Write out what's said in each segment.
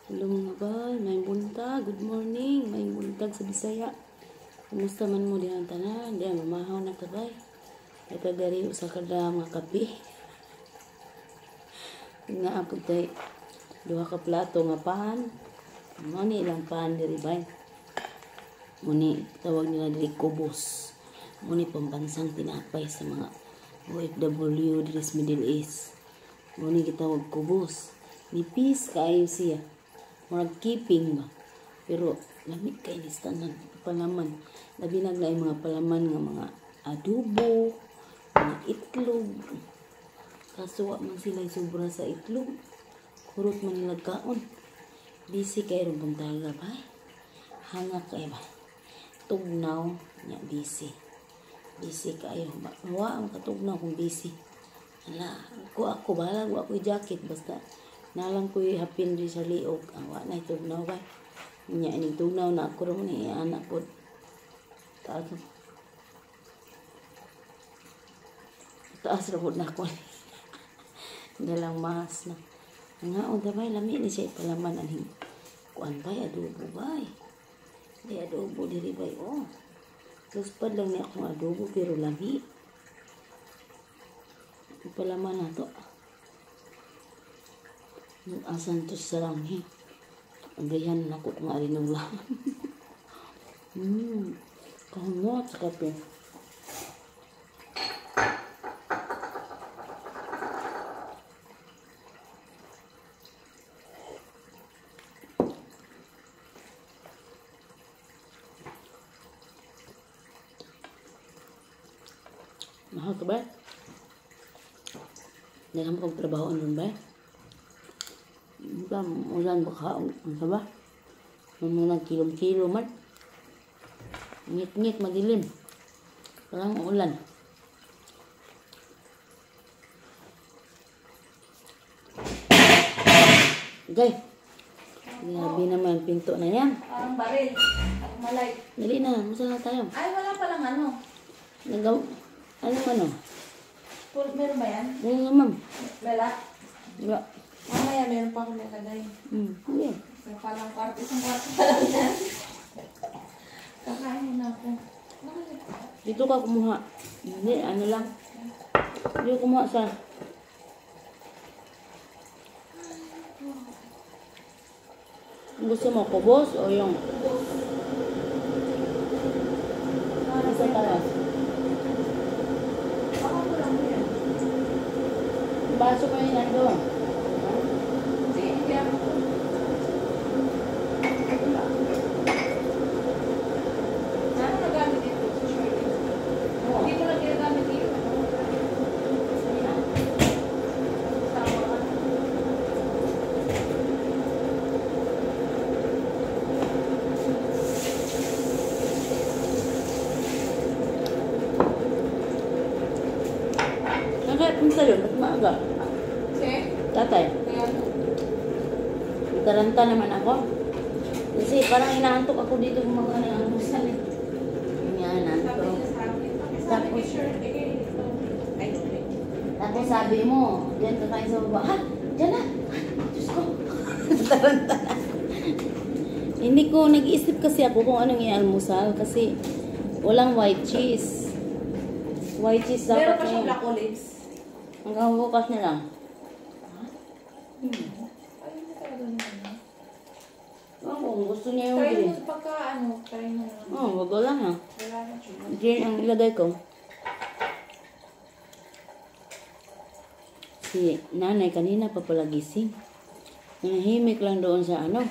Hello mga bay, may buntag, good morning, may buntag sa Bisaya. Kumusta man mo diyan tanan? Diyan mamahaw na ta bay. Ito dari usa ka nga kape. Nga apod tay duha ka plato nga pan. Mo ni ilang pan diri bay. Muni tawag nila diri kubos. Muni pambansang tinapay sa mga OFW diri sa Middle East. Muni gitawag kubos. Nipis kaayo siya. Murag keeping ba. Pero lamit kay ni tanan palaman. Labi na ang mga palaman nga mga adobo, mga itlog. Kaso wa man sila sobra sa itlog. Kurot man nila kaon. Busy kay ron buntaga ba? Hanga kay ba? Tugnaw nya busy. Busy kayo ba? Wa ang katugnaw kung busy. Ala, ko ako bahala wa ko jacket basta nalang ko hapin rin sa liog. Wa na tugnaw ba? Nya ining tugnaw na ako ron ni anak pod. Taas. Taas ra pod na ako. Dalang mas na. Nga unta bay lami ni siya palaman aning kuan bay adobo bay. Di adobo diri bay oh. Luspad lang ni akong adobo pero lami. Palaman na to. Asan to sa langhi. Agayan na ko kung alin ang laman. Kahungot sa kape. Mahal ka ba? Hindi ka makapagtrabaho nun ba? Ulan baka, ano ba? Mamunang kilong-kilo man. Ngit-ngit, madilim. Parang ulan. Okay. Grabe naman pinto na yan. Parang baril. At malay. Dali na, musa na tayo. Ay, wala palang ano. Anong ano? Meron ba yan? Meron nga, ma'am. Wala? Wala. Mamaya meron pa akong nilagay. Yeah. Isang palang kwarto, isang kwarto pa lang yan. Kakain muna ako. Dito ka kumuha. Hindi, ano lang. Dito kumuha sa... Gusto mo, kubos o yung... Kubos. Isa talas. Baka ko lang yan. Baso ko yun nandun. Hindi, hindi ako. Wala. Ano nagamit dito sa Shirley? Oo. Hindi mo lang ginagamit dito. Sama ka. Nakaya punta yun, ba't maaga? Si? Tatay, Kaya taranta naman ako. Kasi parang inaantok ako dito gumawa ng almusal eh. Yan, sabi inaantok. niya sa akin. Sabi ni Shirley, ito. Ay, sorry. Tapos sabi mo, diyan ka kain sa baba. Ha? Diyan na! Diyos ko! Taranta na ako. Hindi ko, nag-iisip kasi ako kung anong i-almusal kasi walang white cheese. White cheese Meron dapat pa siyang ngayon. black olives. Hanggang bukas na lang. Ay, hindi talaga naman. Oh, kung gusto niya yung Try green. mo pagka ano, try mo na. Oh, wag lang ha. Wala na siya. Green ang ilagay ko. Si nanay kanina pa pala gising. Nanahimik lang doon sa ano.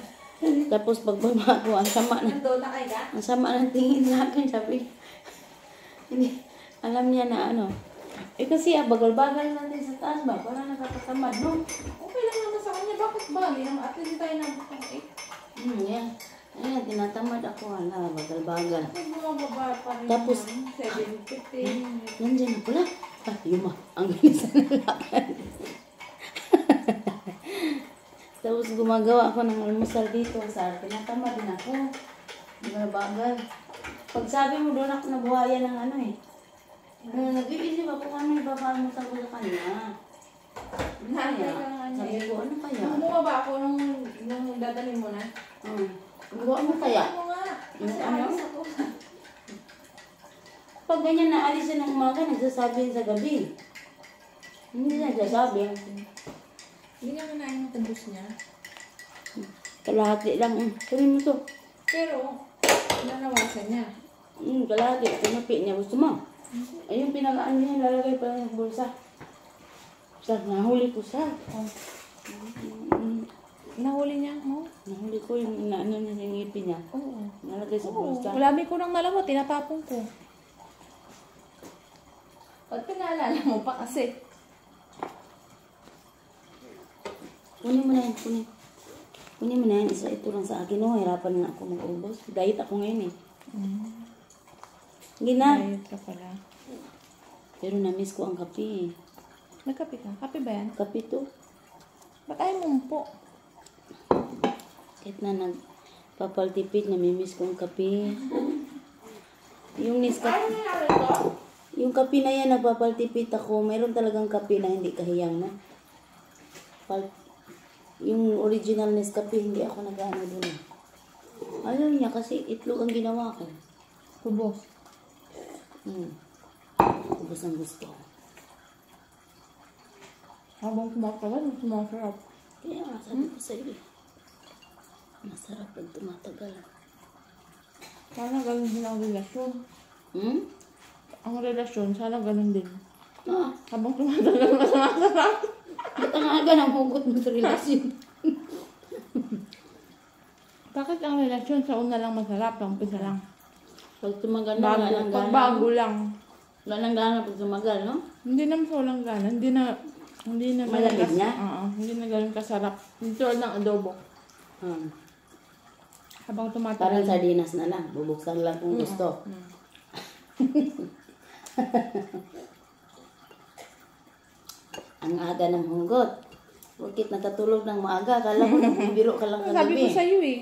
Tapos pagbaba ko, ang sama na. Nandun na kayo ka? Ang sama ng tingin sa akin, sabi. Hindi, alam niya na ano. Eh kasi bagal-bagal natin sa taas ba? Parang nakakatamad, no? Okay lang naman sa kanya. Bakit ba? Hindi naman, at least tayo ng eh. Yeah. Ayan, tinatamad ako. Hala, bagal-bagal. Kasi bumababa pa rin. Tapos, naman. 7:15. Nandiyan na pala. Ah, yuma. Ang bilis na lakad. Tapos gumagawa ako ng almusal dito sa tinatamad din ako. Bagal. Pag sabi mo doon ako nabuhayan ng ano eh. Nag-iisip ako kung ano yung papaalmusal ko sa kanya. Ano Naantay kaya? ka nga niya Sabi eh. ko, ano kaya? Nung bumaba ako, nung Yung dadalhin mo na? Gawa mo kaya? Ano nga? Kasi Yung ano? alis ako. Pag ganyan na alis siya ng umaga, nagsasabi sa gabi. Hindi siya nagsasabi. Hindi niya kinain yung kubos niya. Kalahati lang. Kunin mo to. Pero, nanawasan niya. Kalahati. Pinupi niya. Gusto mo? Ayun, pinagaan niya. Lalagay pa sa bulsa. Sa, nahuli ko siya. Oh. Nahuli niya, oh. Nahuli ko yung inaano niya, yung ngipin niya. Oo. Nalagay sa Oo. bulsa. Wala, may kunang nalawa, tinatapon ko. Ba't pinaalala mo pa kasi? Kunin mo na yan, kunin. Kunin mo na yan. Isa ito lang sa akin. Oh, hirapan na ako mag-ubos. Diet ako ngayon eh. Hindi na. Diet ka pala. Pero na-miss ko ang kape eh. Nagkape ka? Kape ba yan? Kape to. Ba't ayaw mo po? Kahit na nagpapaltipid, namimiss ko ang kape. Yung Nescafe, Ayaw mo namin to? yung kape na yan, nagpapaltipid ako. Mayroon talagang kape na hindi kahiyang, no? Yung original Nescafe, hindi ako nag-ano dun eh. Ayaw niya kasi itlog ang ginawa ko. Kubos. Ubos ang gusto. Habang tumatagal, mas sumasarap. Kaya nga, sabi ko sa'yo eh. Masarap pag tumatagal. Sana ganun din ang relasyon. Hmm? Ang relasyon, sana ganun din. Ah, Habang tumatagal, mas sumasarap. ba't ang aga ng hugot mo sa relasyon? Bakit ang relasyon sa una lang masarap, ang umpisa lang? Pag tumagal na, Bago, wala nang pag gana. bago lang. Wala nang gana pag tumagal, no? Hindi naman sa walang gana. Hindi na ganun Malamig na? Oo, hindi na ganun kasarap. Hindi tulad ng adobo. Habang tumatagal. Parang sardinas na lang. Bubuksan lang kung gusto. Ang aga ng hugot. Bakit nakatulog ng maaga? Kala ko nagbibiro ka lang Sabi kagabi. ko sa'yo eh.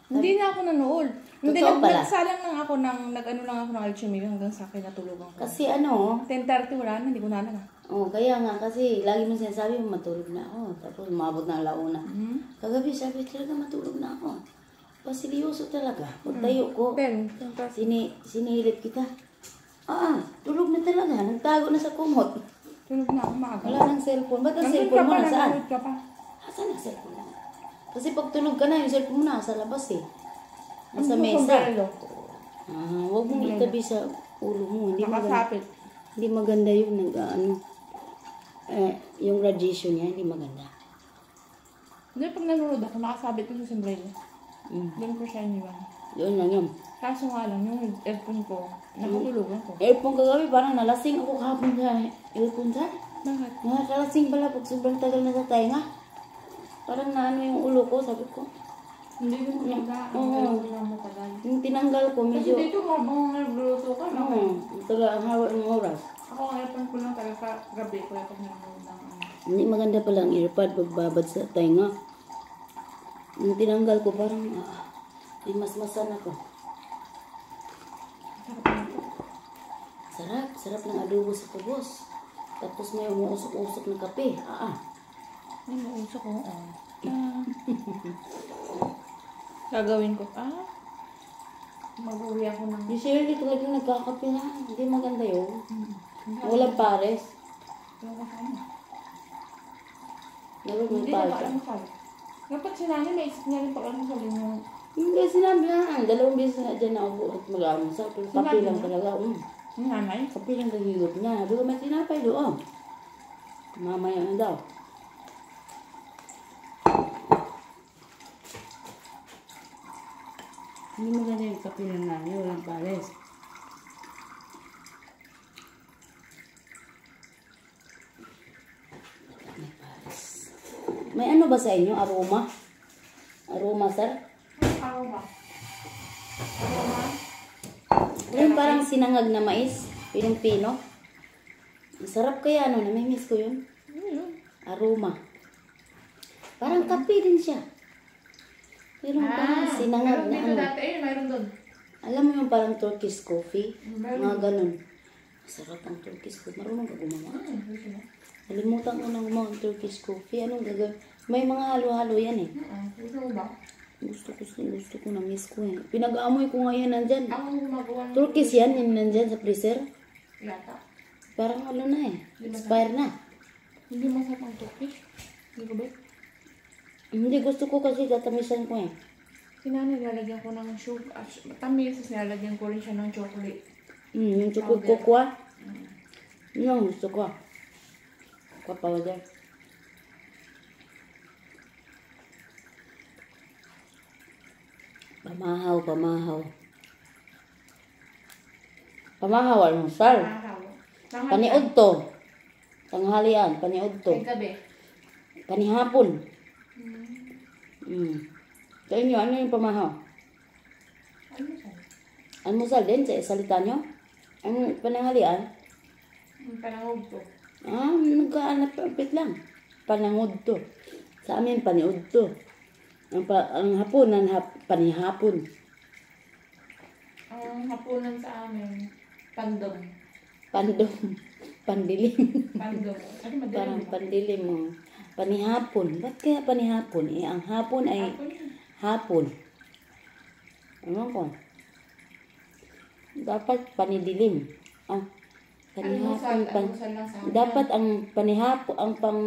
Hindi na ako nanood. Hindi, Totoo pala. nagsalang lang ako ng, nag-ano lang ako ng Alchemy hanggang sa akin natulugan ko. Kasi ano, 10:30 wala na, hindi ko na alam ah. oh, kaya nga kasi lagi mo sinasabi matulog na ako. Tapos umabot na alauna. Kagabi sabi talaga matulog na ako. Pasilyoso talaga. Pagtayo ko, 10, 10:30. Sinilip kita. Ah, tulog na talaga. Nagtago na sa kumot. Tulog na ako maaga. Wala nang cellphone. Ba't ang Nandun cellphone ka mo pa, nasaan? nanonood ka pa. Asan ang cellphone mo? Kasi pag tulog ka na, yung cellphone mo nasa labas eh. Nasa Ang mesa. sombrero. Ah, huwag mong itabi sa ulo mo. Hindi maganda. Nakasapit. Hindi maganda yun. Nag, ano, eh, yung radiation niya, hindi maganda. Hindi, pag nanonood ako, nakasabit ko sa sombrero. Doon ko siya iniwan. Yun lang yun. Kaso nga lang, yung earphone ko, nakatulog ako. Earphone kagabi, parang nalasing ako kahapon sa earphone sa. Bakit? Nakakalasing pala pag sobrang tagal na sa tainga. Parang naano yung ulo ko, sabi ko. Hindi ko maganda. Ang Oo. earphone lang matagal. Yung tinanggal ko, Kasi medyo... dito habang nagluluto ka, no? Oo, tagal ang hawak ng oras. Ako ang earphone ko lang talaga sa gabi ko pag nanonood ng ano. Hindi maganda pala ang earpod pagbabad sa tainga. Yung tinanggal ko, parang may masmasan ako. Sarap nito. Sarap, sarap ng adobo sa kubos. Tapos may umuusok-usok ng kape. Ah. May mausok ko. Oh. Ah. Gagawin ko. Ah. Mag-uwi ako ng... Yung Shirley talagang nagkakape na. Hindi maganda yun. Walang pares. Ewan ko sa kanya. Dapat may Hindi na pares. pag-almusal. Dapat si Nani, may isip niya rin pag-almusal yung... Hindi, sinabi na. 2 beses na dyan ako at mag-almusal. Pero kape Sinabi lang niya? talaga. Yung nanay? Kape lang gagigop niya. Sabi ko, may tinapay doon. Mamaya na daw. Hindi maganda yung kape ng nanay. Walang pares. May pares. May ano ba sa inyo? Aroma? Aroma, sir? Aroma. Aroma? Yung parang sinangag na mais, pinong-pino. Ang sarap kaya, no? Namimiss ko yun. Ano yun? Aroma. Parang kape din siya. Pero parang sinangag meron na dito ano. dati. Ayun, meron doon. Alam mo yung parang Turkish coffee? Meron. Mga ganun. Masarap ang Turkish coffee. Marunong ka gumawa? Gusto mo? Nalimutan ko na gumawa ng Turkish coffee. Anong gagawin? May mga halo-halo yan eh. Gusto Gusto mo ba? Gusto ko, gusto ko, na-miss ko eh. Pinag-aamoy ko ngayon nandyan. Ako ang gumagawa ng Turkish yan, yung nandyan sa freezer. Yata. Parang ano na eh. Expire na. Hindi masarap ang Turkish. Hindi ko ba? Hindi, gusto ko kasi tatamisan ko eh. Si nanay, lalagyan ko ng sugar. Tamis, tapos nilalagyan ko rin siya ng chocolate. Yung chocolate Powder. cocoa. Yun ang gusto ko. Cocoa powder. Pamahaw, pamahaw. Pamahaw, almusal. Araw. Tanghalian. Paniud to. Tanghalian, paniud to. Ay, gabi. Panihapon. Sa inyo, ano yung pamahaw? Ano siya? Almusal din sa salita nyo? Ano, pananghalian? Ang panangog to. Ah, nagkaanap lang. Panangod to. Sa amin, paniud to. Ang hapunan, panihapon. Ang hapunan sa amin, pandom. Pandom. Pandilim. Pandom. Ano madilim Parang ba? pandilim mo. Panihapon. Ba't kaya panihapon? Eh, ang hapon ay Hapon yun. hapon. Ano ko? Dapat panidilim. Ah, Almusal, panihapon. almusal lang sa amin. Dapat ang panihapon, ang pang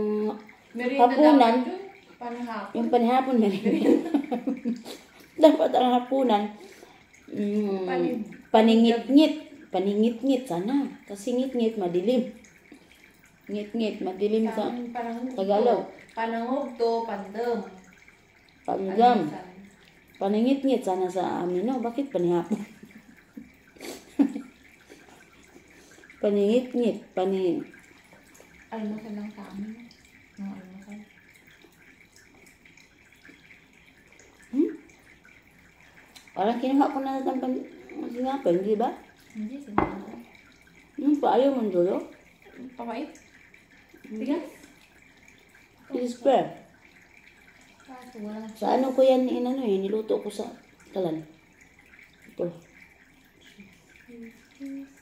Merienda hapunan. dapat yun. Panihapon. Yung panihapon na rin. Dapat ang hapunan, paningit-ngit. Paningit-ngit sana. Kasi ngit-ngit, madilim. Ngit-ngit, madilim sa amin, panangog Tagalog. to. Panangog to, pandom. Pandam. Almusal. Paningit-ngit sana sa amin. No, bakit panihapon? Paningit-ngit. Almusal lang sa amin. Ang almusal. Parang kinuha ko na ng sinapin, di ba? Hindi, sinabi. Yung pa, ayaw mong dulo. Pamait. Tigas. Whisper. Kaso walang Sa ano ko yan, inano eh, niluto ko sa kalan. Ito. Cheese.